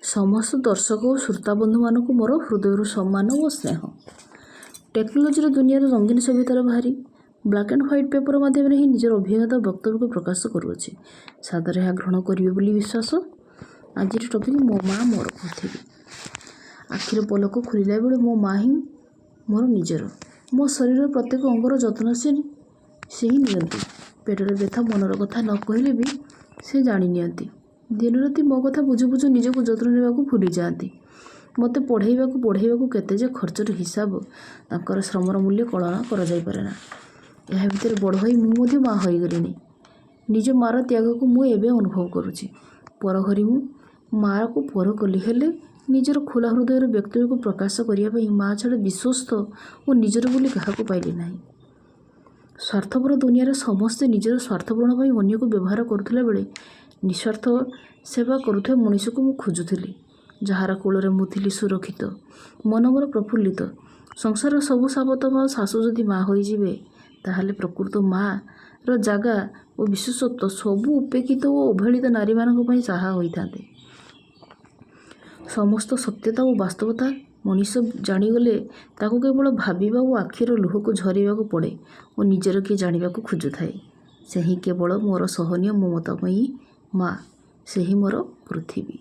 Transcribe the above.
ସମସ୍ତ ଦର୍ଶକ ଓ ଶ୍ରୋତା ବନ୍ଧୁମାନଙ୍କୁ ମୋର ହୃଦୟରୁ ସମ୍ମାନ ଓ ସ୍ନେହ। ଟେକ୍ନୋଲୋଜିର ଦୁନିଆର ରଙ୍ଗୀନ ସଭ୍ୟତାର ବାହାରି ବ୍ଲାକ୍ ଆଣ୍ଡ ହ୍ୱାଇଟ୍ ପେପର ମାଧ୍ୟମରେ ହିଁ ନିଜର ଅଭିଜ୍ଞତା ଓ ବକ୍ତବ୍ୟକୁ ପ୍ରକାଶ କରୁଅଛି। ସାଦରେ ଏହା ଗ୍ରହଣ କରିବେ ବୋଲି ବିଶ୍ୱାସ। ଆଜିର ଟପିକ୍, ମୋ ମା ମୋର ପୃଥିବୀ। ଆଖିର ପଲକ ଖୋଲିଲା ବେଳେ ମୋ ମା ହିଁ ମୋର ନିଜର। ମୋ ଶରୀରର ପ୍ରତ୍ୟେକ ଅଙ୍ଗର ଯତ୍ନ ସେ ହିଁ ନିଅନ୍ତି। ପେଟର ବ୍ୟଥା, ମନର କଥା ନ କହିଲେ ବି ସେ ଜାଣି ନିଅନ୍ତି। ଦିନରାତି ମୋ କଥା ବୁଝୁ ବୁଝୁ ନିଜକୁ ଯତ୍ନ ନେବାକୁ ଭୁଲିଯାଆନ୍ତି। ମୋତେ ପଢ଼େଇବାକୁ ପଢ଼େଇବାକୁ କେତେ ଯେ ଖର୍ଚ୍ଚର ହିସାବ, ତାଙ୍କର ଶ୍ରମର ମୂଲ୍ୟ କଳନା କରାଯାଇପାରେ ନା। ଏହା ଭିତରେ ବଡ଼ ହୋଇ ମୁଁ ମଧ୍ୟ ମା ହୋଇଗଲିଣି। ନିଜ ମାର ତ୍ୟାଗକୁ ମୁଁ ଏବେ ଅନୁଭବ କରୁଛି। ପର ଘରେ ମୁଁ ମାଆକୁ ପର କଲି, ହେଲେ ନିଜର ଖୋଲା ହୃଦୟର ବ୍ୟକ୍ତିତ୍ୱକୁ ପ୍ରକାଶ କରିବା ପାଇଁ ମା ଛଡ଼ା ବିଶ୍ୱସ୍ତ ଓ ନିଜର ବୋଲି କାହାକୁ ପାଇଲି ନାହିଁ। ସ୍ୱାର୍ଥପର ଦୁନିଆରେ ସମସ୍ତେ ନିଜର ସ୍ୱାର୍ଥ ପୂରଣ ପାଇଁ ଅନ୍ୟକୁ ବ୍ୟବହାର କରୁଥିଲା ବେଳେ ନିସ୍ୱାର୍ଥ ସେବା କରୁଥିବା ମଣିଷକୁ ମୁଁ ଖୋଜୁଥିଲି, ଯାହାର କୋଳରେ ମୁଁ ଥିଲି ସୁରକ୍ଷିତ, ମନ ମୋର ପ୍ରଫୁଲ୍ଲିତ। ସଂସାରର ସବୁ ସାବତ ମା, ଶାଶୁ ଯଦି ମା ହୋଇଯିବେ, ତାହେଲେ ପ୍ରକୃତ ମାର ଜାଗା ଓ ବିଶେଷତ୍ୱ ସବୁ ଉପେକ୍ଷିତ ଓ ଅବହେଳିତ ନାରୀମାନଙ୍କ ପାଇଁ ସାହା ହୋଇଥାନ୍ତେ। ସମସ୍ତ ସତ୍ୟତା ଓ ବାସ୍ତବତା ମଣିଷ ଜାଣିଗଲେ ତାକୁ କେବଳ ଭାବିବା ଓ ଆଖିର ଲୁହକୁ ଝରାଇବାକୁ ପଡ଼େ ଓ ନିଜର କିଏ ଜାଣିବାକୁ ଖୋଜୁଥାଏ, ସେ ହିଁ କେବଳ ମୋର ସହନୀୟ ମମତାମୟୀ ମା। ସେ ହିଁ ମୋର ପୃଥିବୀ।